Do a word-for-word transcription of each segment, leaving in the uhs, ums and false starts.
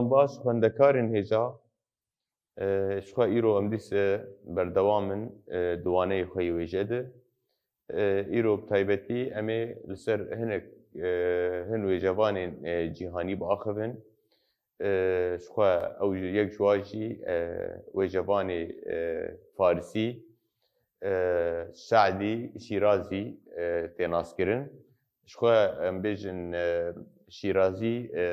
Baş xwendekarên hêja, e, ji xwe îro em dîse berdewam in, e, di waneyê xwe yê wêje de. E, îro bi taybetî em ê li ser hinek, e, hin wêjevanên, e, cîhanî biaxivin. E, ji xwe ew ji, yek ji wan jî, e, wêjevanê, e, farisî, e, Se'dî Şîrazî, e, tê naskirin. Ji xwe em bêjin, e, Şîrazî, e,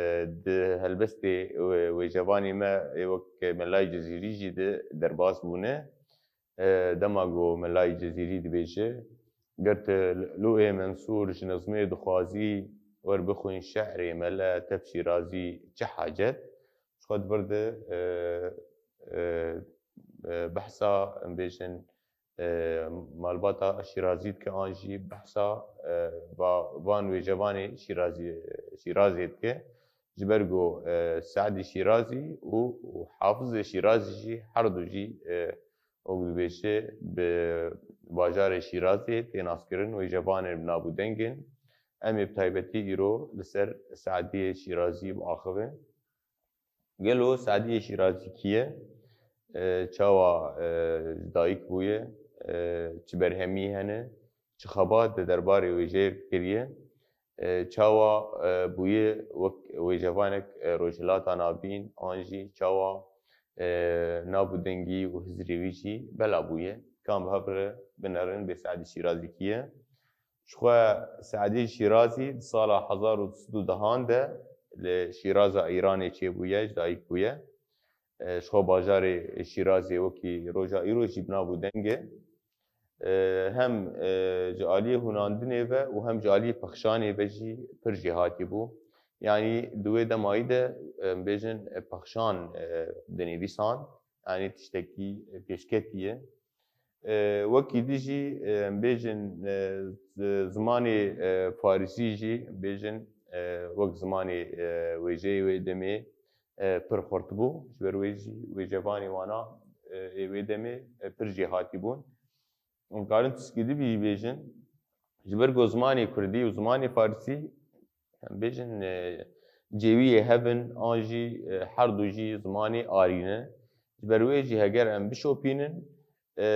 di helbestê wê-, wêjevanê me ê wek Melayê Cizîrî jî di derbas bûne. E, dema ku Melayê Cizîrî dibêje, ger tu Lu'ê Mensûr ji nizmê dixwazî, wer bixwîn şe'rê Mele Tef Şîrazî çi hacet? Ji xwe di vir de, e, e, e, behsa, em bêjin, e, malbata Şîrazî dike, an jî behsa, e, va-, van wêjevanê Şîrazî, Şîrazê dike. Ji ber ku, e, Se'dî Şîrazî û, û Hafizê Şîrazî jî her du jî, e, wek dibêje bi bajarê Şîrazê tê naskirin, wêjevanên bi nav û deng in. Em ê bi taybetî îro li ser Se'diyê Şîrazî biaxivin. Gelo Se'diyê Şîrazî kî ye? E, çawa, e, ji dayik bûye? E, çi berhemî hene? Çi xebat di derbarê wêjeyê kiriye? E, çawa, e, bûye wek wêjevanek, e, Rojhilata Navîn, an jî çawa, e, nav û dengî û hizrê wî jî bela bûye? Ka em bi hev re binerin bê Se'dî Şîrazî kî ye? Ji xwe Se'dî Şîrazî di sala hezar û du sed û dehan de li Şîraza Îranê çêbûye, ji dayik bûye. E, ji xwe bajarê Şîrazê wekî roja îro jî bi nav û deng e. E, hem, e, ji aliyê hûnandinê ve û hem ji aliyê pexşanê ve jî pir jêhatî bû. Yanî di wê demayî de, em bêjin, e, pexşan, e, dinivîsand. Yanî tiştekî pêşketî ye. E, wekî dî jî, e, em bêjin, e, zi-, zimanê, e, farisî jî bêjin, e, wek zimanê, e, wêjeyê wê demê, e, pir xurt bû. Ji ber wê jî wêjevanê wana, e, ê wê demê, e, pir jêhatî bûn. Em karin tişkî dî jî bêjin, ji ber ku zimanê kurdî û zimanê farisî, em bêjin, e, cêwiyê hev in, an jî, e, her du jî zimanê arî ne. Ji ber wê jî heger em bişopînin, e,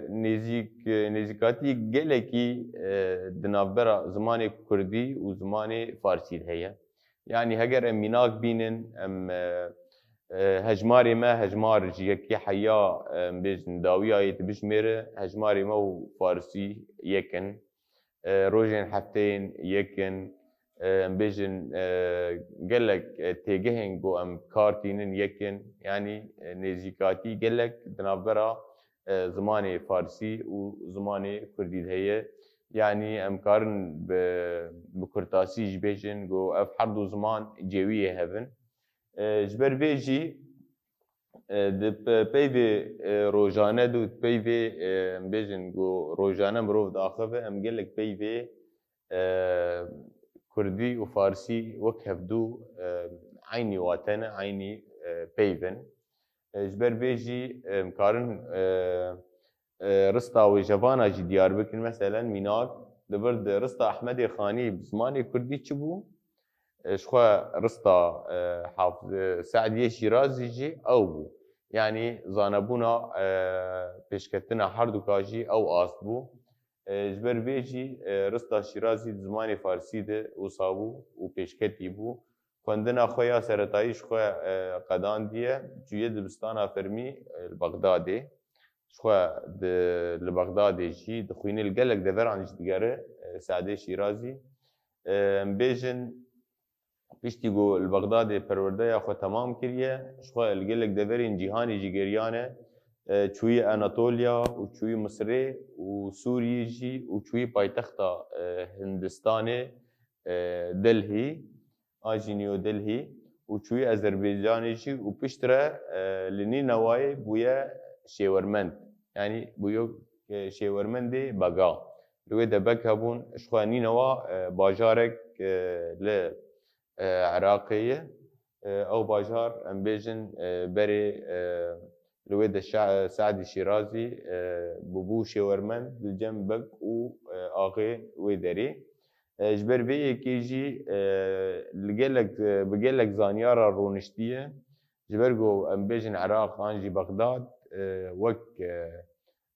nêzîk-, e, nêzîkatî gelekî, e, di navbera zimanê kurdî û zimanê farisî de heye. Yanî heger em mînak bînin, em, e, e, hejmarê me hejmar ji yekê heya, e, em bêjin dawiyayê tu bijmêre, hejmarê me û farisî yek in. E, rojên hefteyên yek in. E, em bêjin, e, gelek, e, têgehên ku em kar tînin yek in. Yanî, e, nêzîkatî gelek di navbera, e, zimanê farisî û zimanê kurdî de heye. Yanî em karin bi, bi kurtasî jî bêjin ku ev her du ziman cêwiyê hev in. E, ji ber vê jî, e, di pe-, peyvê, e, rojane de û di peyvê, e, em bêjin ku rojane mirov diaxive, em gelek peyvê, e, kurdî û farsî wek hevdû, e, eynî wate ne, eynî, e, peyv in. E, ji ber vê jî, e, em karin, e, e, rista wêjevana jî diyar bikin. Meselen, mînak, di vir de rista Ehmedê Xanî bi zimanê kurdî çi bû? E, ji xwe rista, e, Hafiz, e, Se'diyê Şîrazî jî ew bû. Yanî zanebûna, e, pêşketina herduka jî ew ast bû. E, ji ber vê jî, e, rista Şîrazî di zimanê farsî de wisa bû û pêşketî bû. Xwendina xwe ya seretayî ji xwe, e, qedandiye, çûye dibistana fermî, e, li Bexdadê. Ji xwe di, li Bexdadê jî dixwîne, li gelek deveran jî digere, e, Se'dê Şîrazî. E, em bêjin, piştî ku li Bexdadê perwerdeya xwe temam kiriye, ji xwe li gelek deverên cîhanê jî geriyane, e, çûye Anatolya û çûye Misirê û Sûriyê jî û çûye paytexta, e, Hindistanê, e, Delhî, an jî New Delhi û çûye Azerbaycanê jî û piştre, e, li Nînewayê bûye şêwermend. Yanî bûye, e, şêwermendê bega. Li wê de beg hebûn, ji xwe Nînewa, e, bajarek, e, li, e, Iraqê ye. E, ew bajar, em bêjin, e, berê, e, li wê de Şa-, Se'dî Şîrazî, e, bûbû şêwermend li cem beg û, e, axê wê derê. E, ji ber vê yekê jî, e, li gelek, e, bi gelek zanyara rûniştiye. Ji ber ku em bêjin Iraq an jî Bexdad, e, wek, e,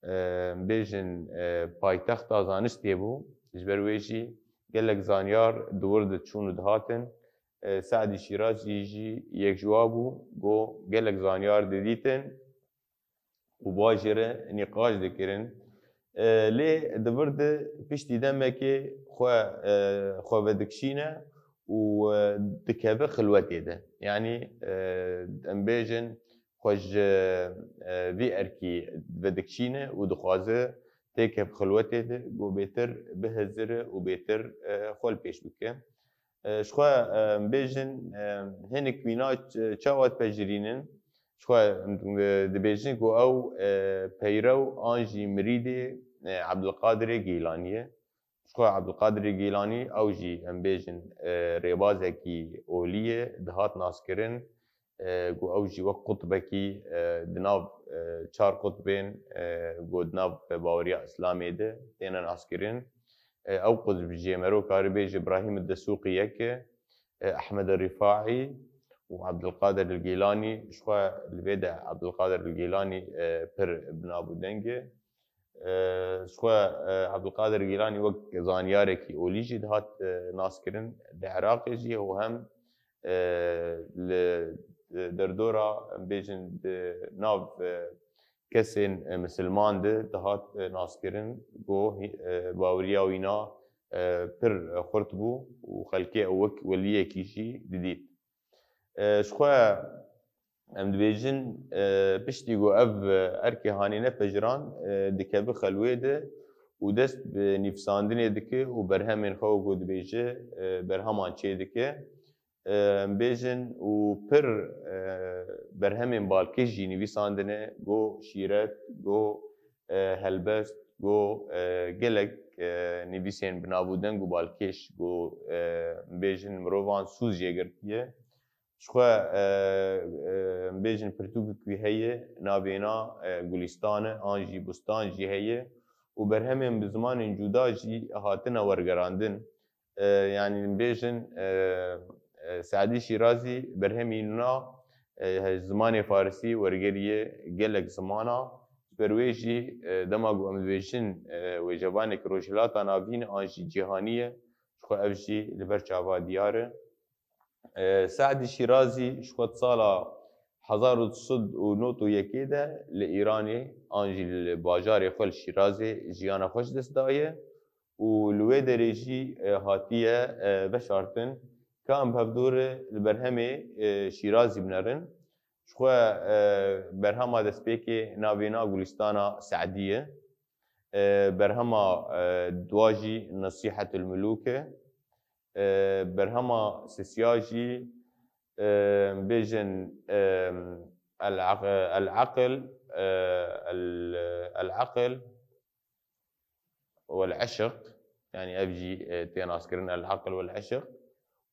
e, em bêjin, e, paytexta zanistê bû. Ji ber wê jî gelek zanyar di wir diçûn û dihatin. E, Se'dî Şîrazî jî yek ji wa bû, ku gelek zanyar didîtin û ba jê re nîqaş dikirin. E, lê di vir de piştî demekê xwe, e, xwe vedikişîne û, e, dikeve xilwetê de. Yanî, e, em bêjin xwe ji, e, vî erkî vedikişîne û dixwaze têkev xilwetê de, ku bêtir bihizire û bêtir, e, xwe li pêş bike. E, ji xwe, e, em bêjin, e, hinek mîna ç-, çawa dipejirînin? Ji xwe, e, dibêjin ku ew, e, peyrew an jî mirîdê, e, Ebdulqadirê Gîlanî ye. Ji xwe Ebdulqadirê Gîlanî ew jî em bêjin, e, rêbazekî olî ye, dihat naskirin, e, ku ew jî wek qutbekî, e, di nav, e, çar qutbên, e, ku di nav baweriya Îslamê de têne naskirin. E, ew qutb jê mero karibêje Îbrahîm Desûqî yek e, e, Ehmed Rîfaî û Ebdulqadir Gîlanî. Ji xwe li vê de Ebdulqadir Gîlanî, e, pir bi nav û deng e. E, ji xwe, e, Ebdulqadir Gîlanî wek zanyarekî olî jî dihat, e, naskirin. Di Iraqê jî û hem, e, li, e, derdora, em bêjin, di nav, e, kesên, e, misilman de dihat, e, naskirin. Ku, e, baweriya wîna, e, pir, e, xurt bû û xelkê ew wek weliyekî jî didît. E, ji xwe em dibêjin, e, piştî ku ev, e, erkê hanê nepejiran, e, dikeve xelwê de û dest bi nivîsandinê dike û berhemên xwe ku dibêje, e, berheman çêdike. E, em bêjin û pir, e, berhemên balkêş jî nivîsandine, go şîret, go, e, helbest, go, e, gelek, e, nivîsên bi nav û deng û balkêş, go, e, em bêjin mirovan sûz jê girtiye. Ji xwe, e, e, em bêjin pirtûkek wî heye, navê na, e, Gulîstan e, an jî Bustan jî heye û berhemên bi zimanên cuda jî hatine wergerandin. E, yanî em bêjin, e, e, Se'dî Şîrazî berhemî na, e, zimanê farisî wergeriye gelek zimana. Ji ber wê jî, e, dema ku em dibêjin, e, wêjevanek Rojhilata Navîn an jî cîhanî ye, ji xwe ev jî li ber çava diyar e. E, Se'dî Şîrazî ji xwe di sala hezar û du sed û nod û yekê de li Îranê an jî li bajarê xwe li Şîrazê jiyana xwe ji dest daye û li wê derê jî, e, hatiye, e, veşartin. Ka em bi hevdû re li berhemê, e, Şîrazî binerin. Ji xwe, e, berhema destpêkê navê na Gulîstana Se'dî ye. E, berhema, e, dua jî Nesîhetul Mulûk e. E, berhema sisiya jî, e, bêjin, e, El-Aq-, El-Aqil, e, El-, El-Aqil wel Eşq, yanî ev jî, e, tê naskirin El-Aqil wel Eşq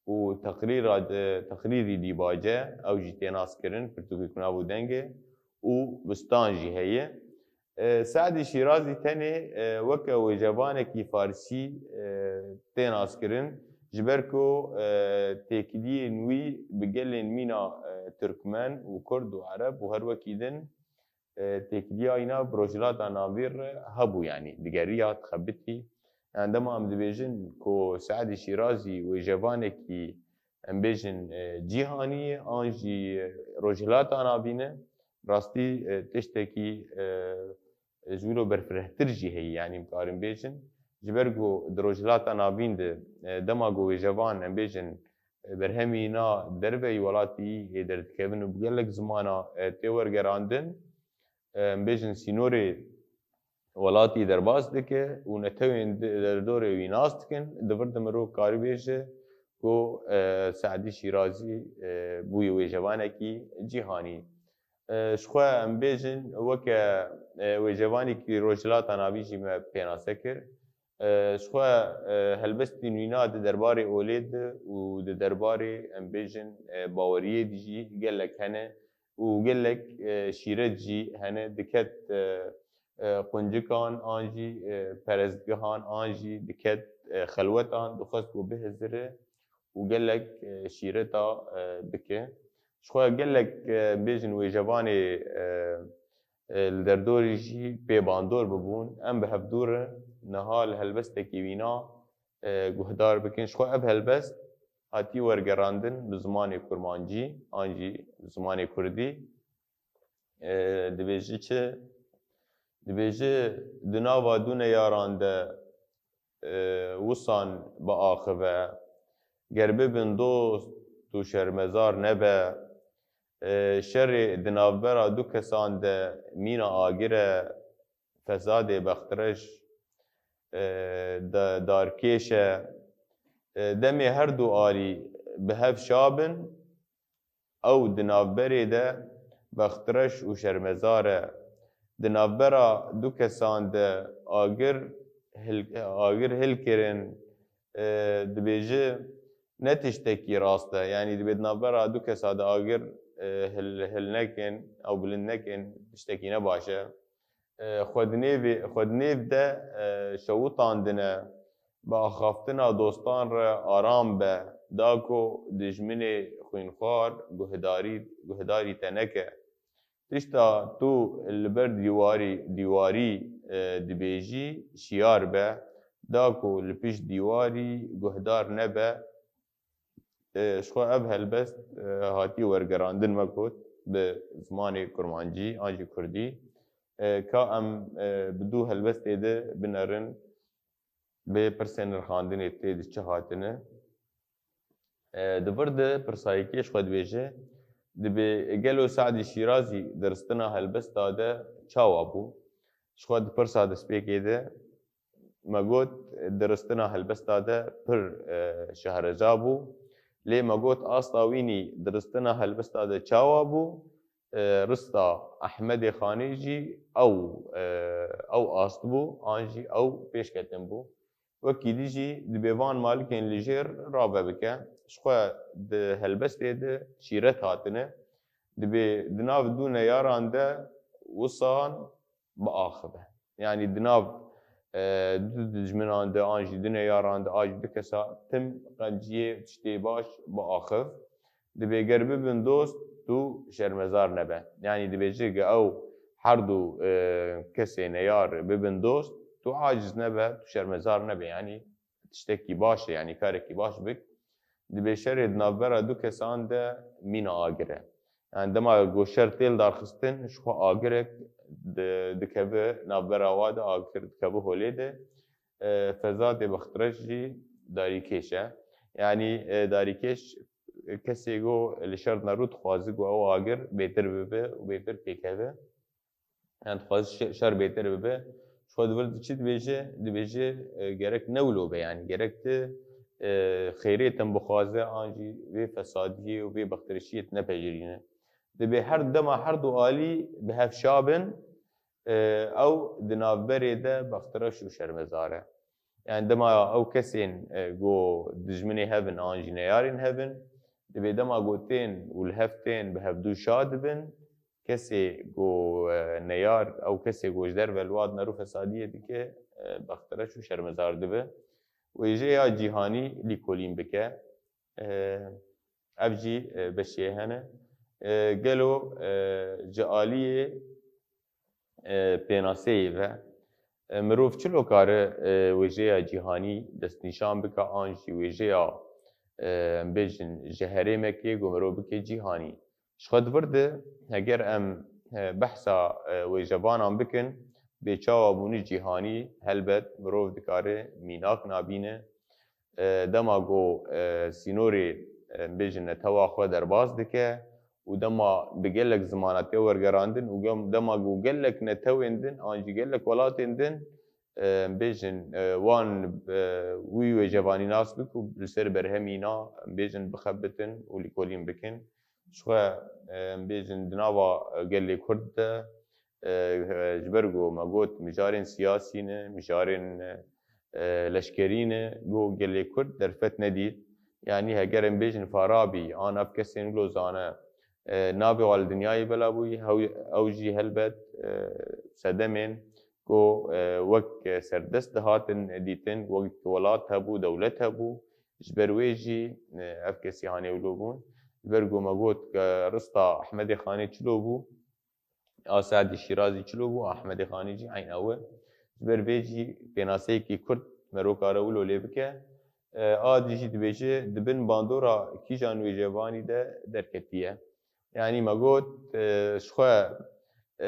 û teqrîra di, teqrîrî dîbace, ew jî tê naskirin, pirtûkê ku nav û deng e û Bistan jî heye. E, Se'dî Şîrazî tenê, e, weke wêjevanekî farsî, e, tê naskirin, ji ber ku, e, têkiliyên wî bi gelên mîna, e, Tirkmen û Kurd û Ereb û her wekî din, e, têkiliya wîna bi Rojhilata Navîn re hebû, yanî digeriya, dixebitî. Yanî dema em dibêjin ku Se'dî Şîrazî wêjevanekî, em bêjin, e, cîhanî ye, an jî Rojhilata Navîn e, rastî, e, tiştekî, e, ji wilo berfirehtir jî heye, yanî em karin bêjin. Ji ber ku di Rojhilata Navîn de, e, dema ku wêjevan, em bêjin, e, berhemî na derveyî welatî ê derdikevin û bi gelek zimana, e, tê wergerandin, e, em bêjin sînorê welatî derbas dike û netewên di-, derdorê wî nas dikin, di vir de mirov karibêje ku, e, Se'dî Şîrazî, e, bûye wêjevanekî cîhanî. E, ji xwe em bêjin weke, e, wêjevanekî Rojhilata Navîn jî me pênase kir. E, ji xwe, e, helbestên wîna di derbarê olê de û di derbarê, em bêjin, e, baweriyê de jî gelek hene û gelek, e, şîret jî hene diket, e, e, quncikan an jî, e, perestgehan an jî diket, e, xelwetan, dixwest ku bihizire û gelek, e, şîreta, e, bike. Ji xwe gelek, e, bêjin wêjevanê, e, e, li derdorî jî pê bandor bibûn. Em bi hevdû re niha li helbestekî wîna, e, guhdar bikin. Ji xwe ev helbest hatî wergerandin bi zimanê kurmancî an jî bi zimanê kurdî. E, dibêje çi? Dibêje di nava du neyaran de, e, wisan biaxive. Ger bibin dost û şermezar nebe. E, şerê di navbera du kesan de mîna agir e, fesadê bextreş, e, da-, darkêş e. E, demê her du alî bi hev şa bin, ew di navberê de bextreş û şermezar e. Di navbera du kesan de agir hil-, agir hilkirin, e, dibêje ne tiştekî rast e. Yanî dibê di navbera du kesa de agir, e, hil-, hil nekin, ew bilind nekin, tiştekî ne baş e. E, xwe di nêvê, xwe di nêv de, e, şewitandine, bi axaftina dostan re aram be, da ku dijminê xwînxwar guhdarî, guhdarî te neke. Tişta tu li ber dîwarî, dîwarî, e, dibêjî şiyar be, da ku li pişt dîwarî guhdar nebe. E, ji xwe ev helbest, e, hatiye wergerandin, me got, bi zimanê kurmancî an jî kurdî. E, ka em, e, bi du helbestê de binerin, bê pirsên nirxandinê tê de çi hatine. E, di vir de pirsa yekê ji xwe dibêje, dibê gelo Se'dî Şîrazî di ristina helbesta de çawa bû? Ji xwe di pirsa destpêkê de me got, di ristina helbesta de pir, e, şehreza bû. Lê me got, asta wînî di ristina helbesta de çawa bû? E, rista Ehmedê Xanê jî ew, e, ew ast bû, an jî ew pêşketin bû. Wekî dî jî dibê van malikên li jêr rave bike. Ji xwe di helbestê de şîret hatine. Dibê di nav du neyaran de wisan biaxive. Yanî di nav, e, du dijminan de an jî du neyaran de an jî du kesa tim qenciyê tiştê baş biaxiv. Dibê ger bibin dost, tu şermezar nebe. Yanî dibêje ge ew her du, e, kesê neyar bibin dost, tu aciz nebe, tu şermezar nebe. Yanî tiştekî baş e, yanî karekî baş bik. Dibê şerê di navbera du kesan de mîna agir e. Yanî dema ku şer tê li darxistin, ji xwe agirek di-, dikeve navbera wa de, agir dikeve holê de, e, fezatê bextreş jî darîkêş e. Yanî, e, darîkêş kesê ku li şer de rû dixwaze ku ew agir bêtir bibe û bêtir pêkeve. Yanî dixwaze şe-, şer bêtir bibe. Ji xwe di vir de çi dibêje? Dibêje, e, gerek ne wilo be, yanî gerek tu, e, xêrê tim bixwaze, an jî vê fesadiyê û vê bextreşiyê tu nepejirîne. Dibê her dema her du alî bi hev şa bin, e, ew di navberê de bextreş û şermezar e. Yanî dema ew kesên, e, ku dijminê hev in an jî neyarên hev in, dibê dema ku tên û li hev tên bi hevdû şa dibin, kesê ku, e, neyar, ew kesê ku ji derve li wa dinêr û fesadiyê dike, e, bextreş û şermezar dibe. Wêjeya cîhanî lîkolîn bike. E, ev jî, e, beşê hene. E, gelo, e, ji aliyê, e, pênaseyê ve, e, mirov çilo kare, e, wêjeya cîhanî destnîşan bike an jî wêjeya, e, em bêjin ji herêmekê ku mirov bike cîhanî? Ji xwe di vir de, heger em, e, behsa, e, wêjevanan bikin, bê çawa bûne cîhanî, helbet mirov dikare mînak nabîne. E, dema ku, e, sînorê, e, em bêjin netewa xwe derbas dike û dema bi gelek zimana tê wergerandin û gem-, dema ku gelek netewên din an jî gelek welatên din, e, em bêjin, e, wan, e, wî wêjevanî nas bik û li ser berhemîna, em bêjin, bixebitin û lîkolîn bikin. Ji xwe, e, em bêjin di nava, e, gelê Kurd de, e, e, ji ber ku me got mijarên siyasî ne, mijarên, e, leşkerî ne, ku gelê Kurd derfet nedît. Yanî heger em bêjin Farabî an ev kesên wilo zane, e, navê wan li dinyayê bela bûyî, hew-, ew jî helbet, e, sedemên ku e, wek serdest dihatin dîtin, wek welat hebû, dewlet hebû. Ji ber wê jî e, ev kesî hanê wilo bûn. Ji ber ku me got ke rista Ehmedê Xanê çilo bû, a Seedî Şîrazî çilo bû, Ehmedê Xanî jî eyna we. Ji ber vê jî pênaseyekî kurt meroka re wilo lê bike. E, a dî jî dibêje, di bin bandora kîjan wêjevanî de derketiye. Yanî me got, e, ji xwe, e,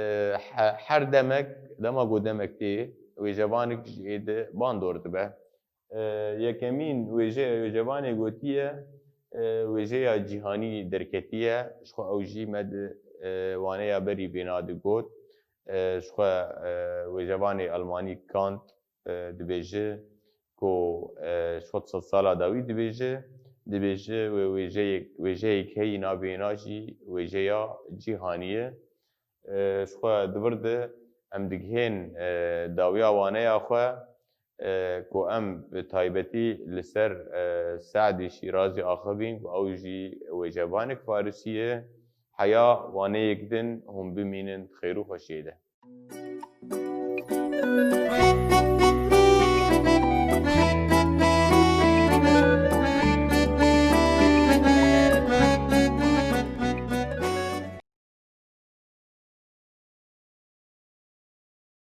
he-, her demek, dema ku demek tê, wêjevanek ji ê de bandor dibe. E, yekemîn wêje-, wêjevanê gotiye, e, wêjeya cîhanî derketiye, ji xwe ew jî me di, e, waneya berî vêna digot. E, ji xwe, e, wêjevanê Almanî Kant, e, dibêje ku, e, ji xwe di sedsala dawî dibêje, dibêje wê wêjeyek, wêjeyek heyî navê wêna jî wêjeya cîhanî ye. E, ji xwe di vir de em digihên, e, dawiya waneya xwe, e, ku em bi taybetî li ser, e, Seedî Şîrazî axivîn ku ew jî wêjevanek farisî ye. Heya waneyek din hûn bimînin di xêr û xweşiyê de.